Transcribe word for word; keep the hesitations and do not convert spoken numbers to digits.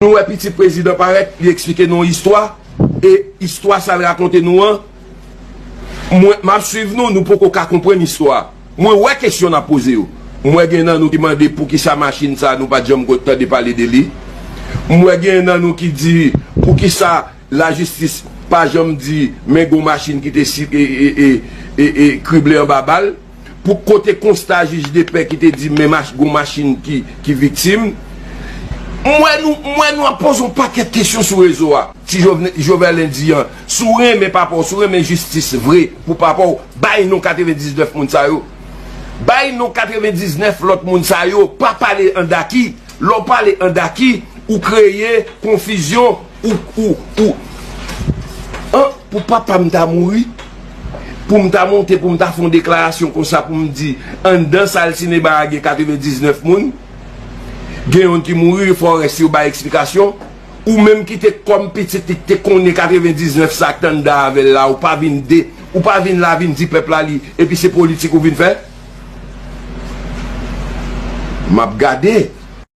Nou wè pitit prezidan parèt, li eksplike nou istwa, e istwa sa l rakonte nou an, mwen, m ap swiv nou, nou poko ka konprann istwa. Mwen wè kesyon n ap poze yo. M wè gen nan nou ki mande poukisa machin sa nou pa t janm tande pale de li. M wè gen nan nou ki di poukisa lajistis pa janm di men gon machin ki te si, e, e, e, e, e, krible anba bal. Pou kote konsta jij de pè ki te di men mach, gon machin ki, ki viktim. M wè nou, m wè nou ap poze yon pakèt kesyon sou rezo a. Ti Jovne- Jovelin di an, si w renmen papa w, si w renmen jistis vre pou papa w, bay non katrevendiznèf moun sa yo. Bay non katrevendiznèf lòt moun sa yo. Pa pale an daki. Lè w pale an daki, ou kreye konfizyon, ou, ou, ou. An, pou papa m ta mouri, pou m ta monte, pou m ta fè yon deklarasyon konsa, pou m di, anndan sal sinema a gen katrevendiznèf moun, gen youn ki mouri, fò rès yo bay eksplikasyon. Ou menm ki te kòm pitit li, ki te konnen katrevendiznèf sa k t anndan avè l la, ou pa vin de, ou pa vin la vin di pèp la li, epi se politik ou vin fè? M ap gade.